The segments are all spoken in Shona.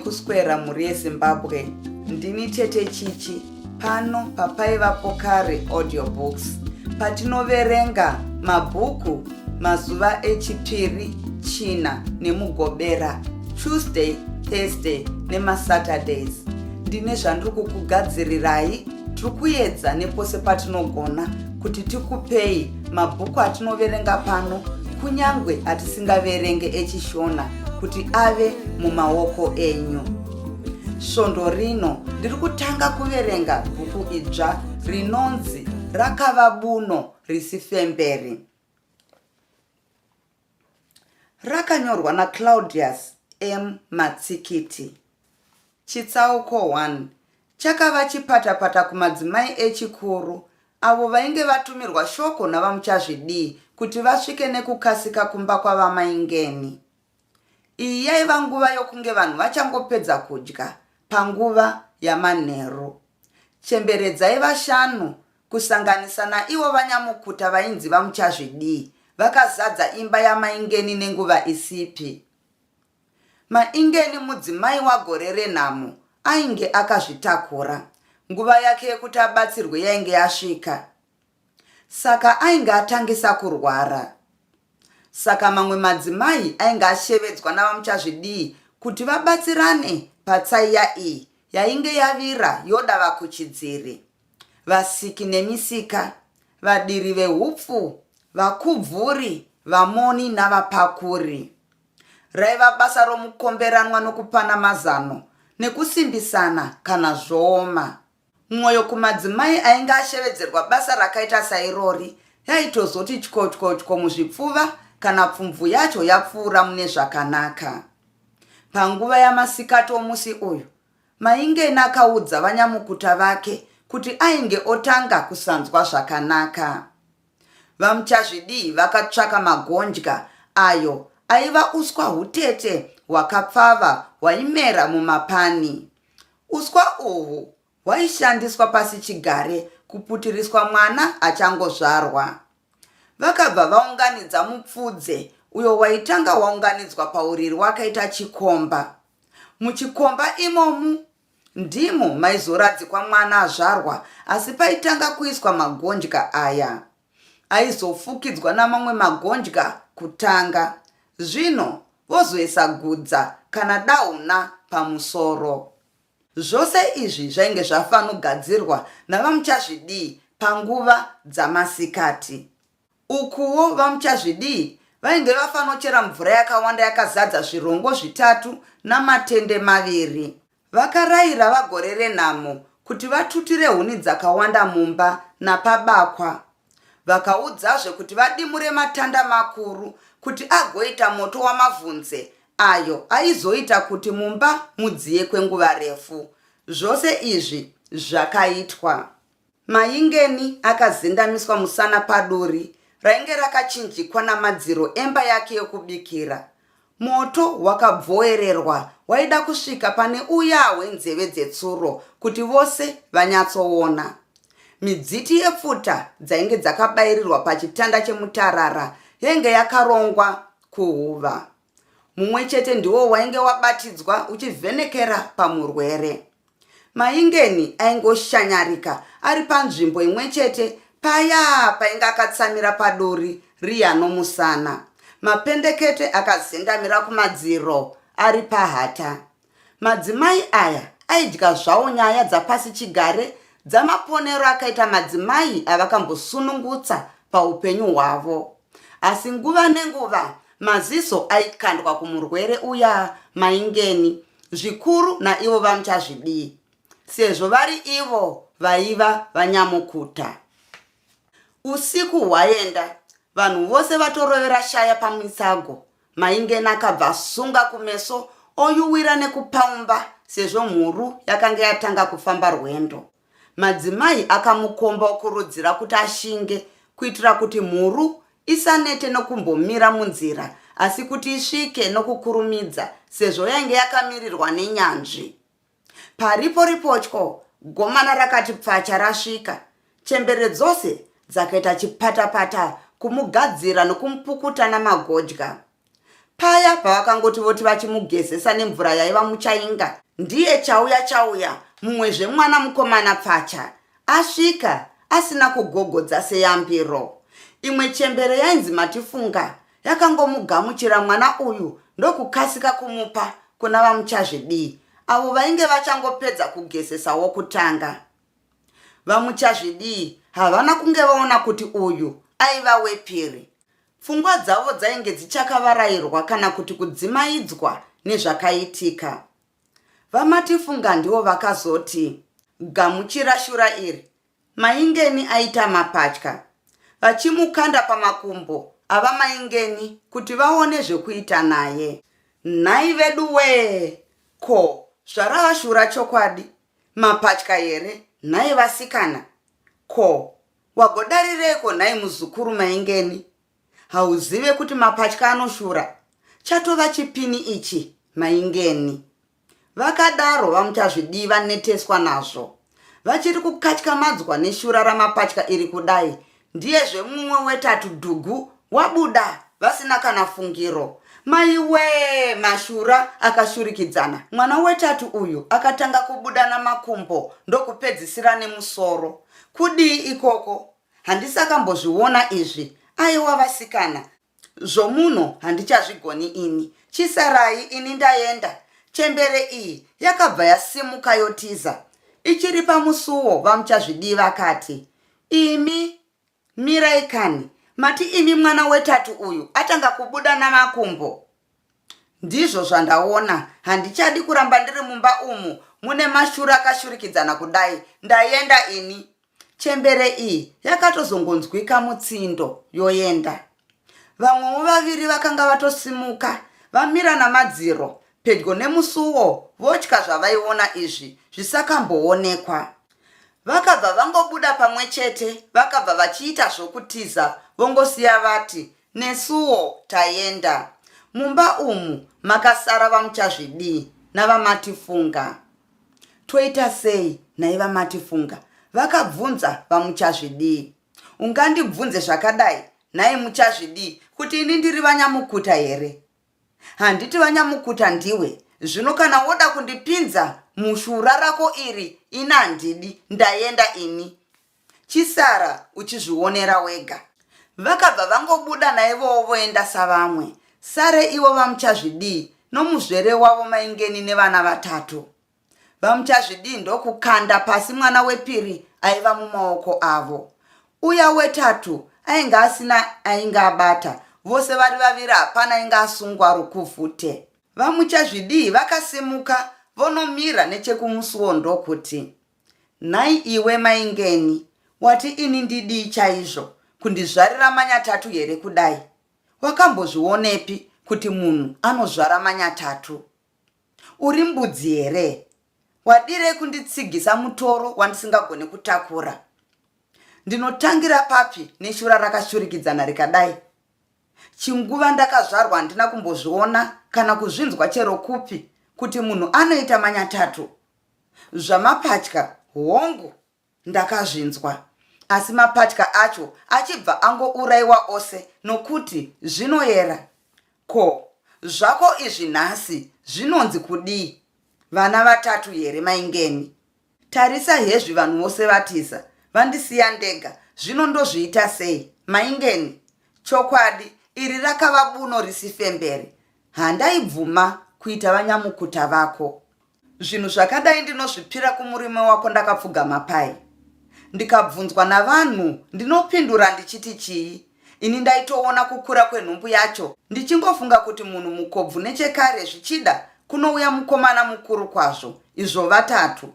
kuswera mhuri yeZimbabwe. Ndini Tete Chichi pano papaivapo kare audiobooks patinoverenga mabhuku mazuva echipiri, china nemugobera, Tuesday, Thursday nemaSaturdays. Ndine zvandiri kukugadzirirai, tiri kuedza nepose patinogona kuti tikupei mabhuku atinoverenga pano kunyange atisingaverenge echishona kuti ave mumaoko enyu. Svondo rino ndiri kutanga kuverenga bhuku idzva rinonzi Rakava Buno Risifemberi. Rakanyorwa naClaudius M. Matsikiti. Chitsauko 1 chakava chipatapata kumadzimai echikuru avo vainge vatumirwa shoko naVaMuchazvidii kuti vasvike nekukasika kumba kwaVaMaingeni. Iyi yaiva nguva yokunge vanhu vachangopedza kudya panguva yamanheru. Chembere dzaiva shanu kusanganisa naivo vanyamukuta vainzi VaMuchazvidii vakazadza imba yaMaingeni nenguva isipi. Maingeni mudzimai waGorerenhamo ainge akazvitakura. Nguva yake yekuti abatsirwe yainge yasvika. Saka ainge atangisa kurwara. Saka mamwe madzimai ainge ashevedzwa naVaMuchazvidii kuti vabatsirane patsaiya iyi yainge yavira yoda vakuchidziri, vasiki nemisika, vadiri vehupfu, vakubvuri, vamoni navapakuri. Raiva basa romukomberanwa nokupana mazano nekusimbisana kana zvooma. Mwoyo kumadzimai ainge ashevedzerwa basa rakaita sairori yaitozoti tyotyotyo muzvipfuva kana pfumvu yacho yapfuura mune zvakanaka. Panguva yamasikati omusi uyu, Maingeni akaudza vanyamukuta vake kuti ainge otanga kusanzwa zvakanaka. VaMuchazvidii vakatsvaka magondya ayo aiva uswa hutete hwakapfava hwaimera mumapani. Uswa uhu hwaishandiswa pasichigare kuputiriswa mwana achangozvarwa. Vakabva vaunganidza mupfudze uyo waitanga waunganidzwa pauriri wakaita chikomba. Muchikomba imomu ndimo maizoradzikwa mwana azvarwa asi paitanga kuiswa magondya aya. Aizofukidzwa namamwe magondya kutanga, zvino vozoisa gudza kana dauna pamusoro. Zvose izvi zvainge zvafanogadzirwa naVaMuchazvidii panguva dzamasikati. Ukuwo VaMuchazvidii vainge vafanochera mvura yakawanda yakazadza zvirongo zvitatu namatende maviri. Vakaraira VaGorerenhamo kuti vatutire huni dzakawanda mumba napabakwa. Vakaudzazve kuti vadimure matanda makuru kuti agoita moto wamavhunze ayo aizoita kuti mumba mudziye kwenguva refu. Zvose izvi zvakaitwa. Mayingeni akazendamiswa musana paduri rainge rakachinjikwa namadziro emba yake yokubikira. Moto wakabvoererwa waida kusvika pane uya wenzeve dzetsuro kuti vose vanyatsoona. Midziti yepfuta dzainge dzakabairirwa pachitanda chemutarara yainge yakarongwa kuhuva. Mumwe chete ndiwo wainge wabatidzwa uchivhenekera pamurwere. Mayingeni aingoshanyarika ari panzvimbo imwe chete paya painge akatsamira paduri riya nomusana. Mapendekete akazendamira kumadziro ari pahata. Madzimai aya aidya zvawo nyaya dzapasichigare dzamaponero akaita madzimai avakambosunungutsa paupenyu hwavo. Asi nguva nenguva maziso aikandwa kumurwere uya Maingeni, zvikuru naivo vaMuchazvidii sezvo vari ivo vaiva vanyamukuta. Usiku hwaenda, vanhu vose vatorovera shaya pamitsago, Maingeni akabva asunga kumeso oyuwira nekupaumba sezvo mhuru yakanga yatanga kufamba rwendo. Madzimai akamukomba okurudzira kuti ashinge kuitira kuti mhuru isanete nokumbomira munzira asi kuti isvike nokukurumidza sezvo yainge yakamirirwa nenyanzvi. Paripo ripotyo, gomana rakati pfacha rasvika. Chembere dzose dzakaita chipatapata kumugadzira nokumupukuta namagodya. Paya pavakangoti voti vachimugezesa nemvura yaiva muchainga, ndiye chauya chauya mumwezve mwana mukomana pfacha asvika asina kugogodza seyambiro. Imwe chembere yainzi Matifunga yakangomugamuchira mwana uyu ndokukasika kumupa kuna VaMuchazvidii avo vainge vachangopedza kugezesa wokutanga. VaMuchazvidii havana kunge vaona kuti uyu aiva wepiri. Pfungwa dzavo dzainge dzichakavarairwa kana kuti kudzimaidzwa nezvakaitika. VaMatifunga ndivo vakazoti, Gamuchira shura iri, Maingeni aita mapatya. Vachimukanda pamakumbo aVaMaingeni kuti vaone zvekuita naye. Nhai veduwee, ko zvarava shura chokwadi, mapatya here nhai vasikana? Ko Wagodarireiko nhai muzukuru Maingeni? Hauzive kuti mapatya anoshura? Chatova chipini ichi Maingeni. Vakadaro VaMuchazvidii vaneteswa nazvo. Vachiri kukatyamadzwa neshura ramapatya iri kudai, ndiyezve mumwe wetatu dhugu wabuda vasina kana fungiro. Maiwee mashura akashurikidzana. Mwana wetatu uyu akatanga kubuda namakumbo ndokupedzisira nemusoro. Kudii ikoko? Handisakambozviona izvi. Aiwa vasikana, zvomuno handichazvigoni ini. Chisarai ini ndaenda. Chembere iyi yakabva yasimuka yotiza. Ichiri pamusuwo VaMuchazvidii vakati, Imi, mirai kani. Mati imi mwana wetatu uyu atanga kubuda namakumbo? Ndizvo zvandaona, handichadi kuramba ndiri mumba umu mune mashura akashurikidzana kudai. Ndaenda ini. Chembere iyi yakatozongonzwika mutsindo yoenda. Vamwewo vaviri vakanga vatosimuka vamira namadziro pedyo nemusuwo votya zvavaiona izvi zvisakamboonekwa. Vakabva vangobuda pamwe chete vakabva vachiita zvokutiza vongosiya vati Nesuwo taenda. Mumba umu makasara VaMuchazvidii naVaMatifunga. Toita sei nhai VaMatifunga? Vakabvunza VaMuchazvidii. Ungandibvunze zvakadai nhai Muchazvidii kuti ini ndiri vanyamukuta here? Handiti vanyamukuta ndiwe, zvino kana woda kundipinza mushura rako iri ini handidi, ndaenda ini. Chisara uchizvionera wega. Vakabva vangobuda naivowo voenda savamwe. Sare ivo VaMuchazvidii nomuzvere wavo Maingeni nevana vatatu. VaMuchazvidii ndokukanda pasi mwana wepiri aiva mumaoko avo. Uya wetatu ainge asina ainge abata, vose vari vaviri hapana ainge asungwa rukuvhute. VaMuchazvidii vakasimuka vonomira nechekumusuwo ndokuti, Nhai iwe Maingeni, wati ini ndidii chaizvo, kundizvarira manyatatu here kudai? Wakambozvionepi kuti munhu anozvara manyatatu? Uri mbudzi here? Wadirei kunditsigisa mutoro wandisingagone kutakura? Ndinotangira papi neshura rakashurikidzana rikadai? Chinguva ndakazvarwa handina kumbozviona kana kuzvinzwa chero kupi kuti munhu anoita manyatatu. Zvamapatya hongu ndakazvinzwa asi mapatya acho achibva angouraiwa ose nokuti zvinoyera. Ko zvako izvi nhasi zvinonzi kudii? Vana vatatu here Maingeni? Tarisa hezvi vanhu vose vatiza vandisiya ndega zvino ndozviita sei Maingeni? Chokwadi iri rakava buno risifemberi handaibvuma kuita vanyamukuta vako. Zvinhu zvakadai ndinozvipira kumurume wako ndakapfugama pai? Ndikabvunzwa navanhu ndinopindura ndichiti chii? Ini ndaitoona kukura kwenhumbu yacho ndichingofunga kuti munhu mukobvu nechekare zvichida kunouya mukomana mukuru kwazvo izvo vatatu.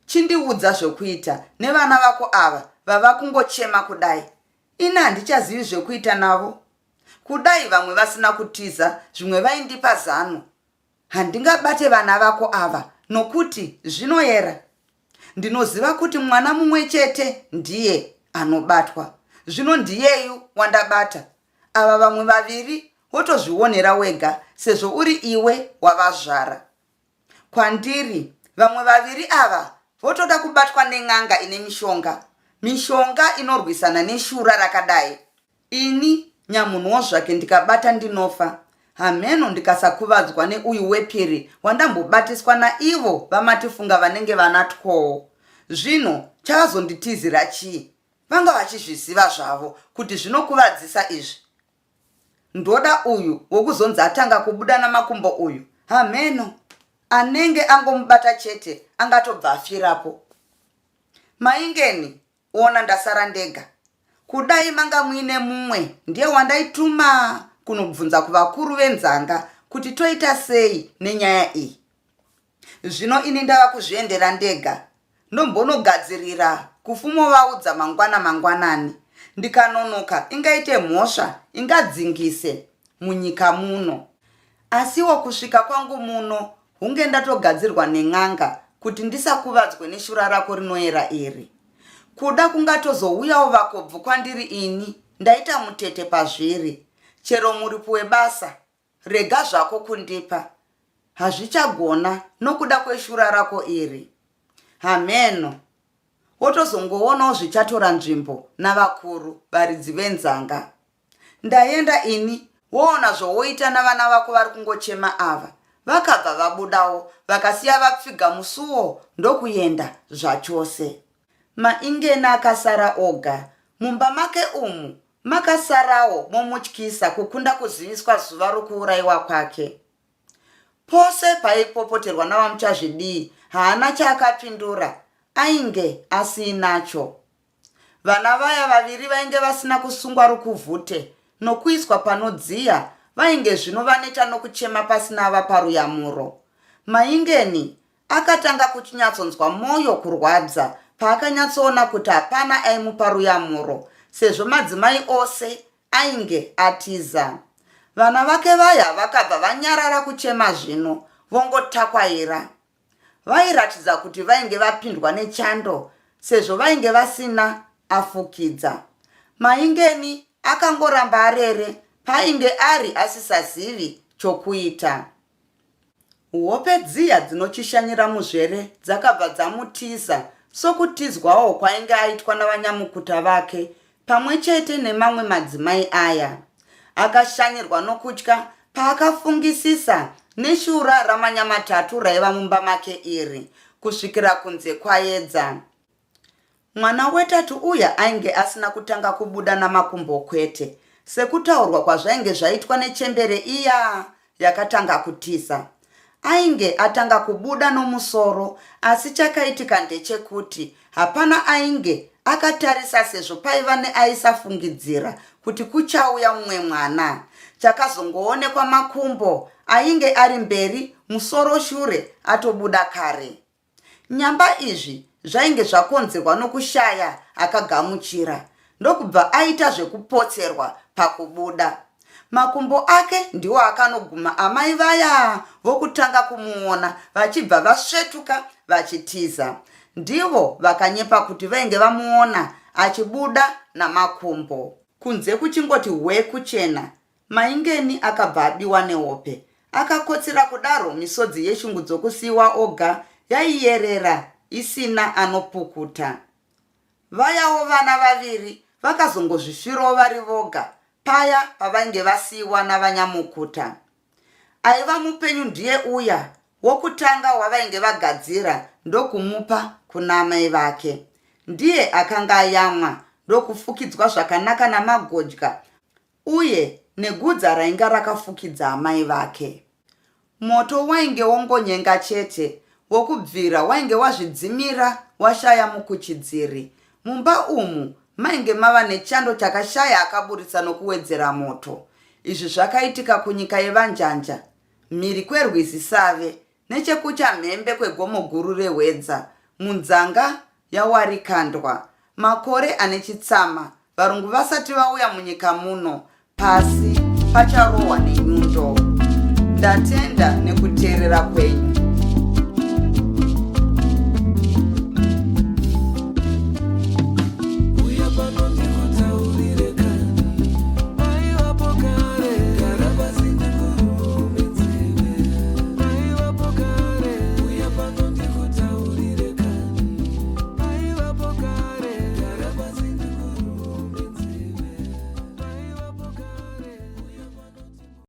Chindiudza zvekuita nevana vako ava vava kungochema kudai. Ini handichazivi zvekuita navo. Kudai vamwe vasina kutiza zvimwe vaindipa zano. Handingabate vana vako ava nokuti zvinoera. Ndinoziva kuti mwana mumwe chete ndiye anobatwa. Zvino ndiyeyu wandabata. Ava vamwe vaviri wotozvionera wega sezvo uri iwe wavazvara. Kwandiri vamwe vaviri ava votoda kubatwa nen'anga ine mishonga. Mishonga inorwisana neshura rakadai. Ini nyamunhuwo zvake ndikabata ndinofa. Hameno ndikasakuvadzwa neuyu wepiri wandambobatiswa naivo vaMatifunga vanenge vana twoo. Zvino chavazonditizira chii? Vanga vachizviziva zvavo kuti zvinokuvadzisa izvi. Ndoda uyu wokuzonzi atanga kubuda namakumbo uyu. Hameno. Anenge angomubata chete angatobva afirapo. Maingeni ona ndasara ndega. Kudai manga muine mumwe ndiye wandaituma kunobvunza kuvakuru venzanga kuti toita sei nenyaya iyi. Zvino ini ndava kuzviendera ndega ndombonogadzirira kufumovaudza mangwana mangwanani. Ndikanonoka ingaite mhosva ingadzingise munyika muno. Asiwo kusvika kwangu muno hunge ndatogadzirwa nen'anga kuti ndisakuvadzwe neshura rako rinoera iri. Kuda kungatozouyawo vakobvu kwandiri ini ndaita mutete pazviri. Chero muripo webasa rega zvako kundipa. Hazvichagona nokuda kweshura rako iri. Hameno. Wotozongoonawo zvichatora nzvimbo navakuru varidzi venzanga. Ndaenda ini, woona zvowoita navana vako vari kungochema ava. Vakabva vabudawo vakasiya vapfiga musuwo ndokuenda zvachose. Maingeni akasara oga mumba make umu makasarawo momutyisa kukunda kuziviswa zuva rokuuraiwa kwake. Pose paipopoterwa naVaMuchazvidii haana chaakapindura, ainge asiinacho. Vana vaya vaviri vainge vasina kusungwa rukuvhute nokuiswa panodziya vainge zvino vaneta nokuchema pasina avapa ruyamuro. Maingeni akatanga kuchinyatsonzwa mwoyo kurwadza paakanyatsoona kuti hapana aimupa ruyamuro sezvo madzimai ose ainge atiza. Vana vake vaya vakabva vanyarara kuchema zvino vongotakwaira. Vairatidza kuti vainge vapindwa nechando sezvo vainge vasina afukidza. Maingeni akangoramba arere paainge ari asisazivi chokuita. Hope dziya dzinochishanyira muzvere dzakabva dzamutiza sokutizwawo kwainge aitwa navanyamukuta vake pamwe chete nemamwe madzimai aya. Akashanyirwa nokutya paakafungisisa neshura ramanyamatatu raiva mumba make iri kusvikira kunze kwaedza. Mwana wetatu uya ainge asina kutanga kubuda namakumbo kwete, sekutaurwa kwazvainge zvaitwa nechembere iya yakatanga kutiza. Ainge atanga kubuda nomusoro asi chakaitika ndechekuti hapana ainge akatarisa sezvo paiva neaisafungidzira kuti kuchauya mumwe mwana. Chakazongoonekwa makumbo ainge ari mberi musoro shure atobuda kare. Nyamba izvi zvainge zvakonzerwa nokushaya akagamuchira ndokubva aita zvekupotserwa pakubuda. Makumbo ake ndiwo akanoguma amai vaya vokutanga kumuona vachibva vasvetuka vachitiza. Ndivo vakanyepa kuti vainge vamuona achibuda namakumbo. Kunze kuchingoti hwee kuchena, Maingeni akabva abiwa nehope. Akakotsira kudaro misodzi yeshungu dzokusiiwa oga yaiyerera isina anopukuta. Vayawo vana vaviri vakazongozvifirawo vari voga paya pavainge vasiiwa navanyamukuta. Aiva mupenyu ndiye uya wokutanga wavainge vagadzira ndokumupa kuna amai vake. Ndiye akanga ayamwa ndokufukidzwa zvakanaka namagodya uye negudza rainga rakafukidza amai vake. Moto wainge wongonyenga chete, wokubvira wainge wazvidzimira washaya mukuchidziri. Mumba umu mainge mava nechando chakashaya akaburitsa nokuwedzera moto. Izvi zvakaitika kunyika yeVanjanja, mhiri kwerwizi Save, nechekuchamhembe kwegomo guru reHwedza, munzanga yaWarikandwa. Makore ane chitsama varungu vasati vauya munyika muno, pasi pacharohwa nenyundo. Ndatenda nekuteerera kwenyu.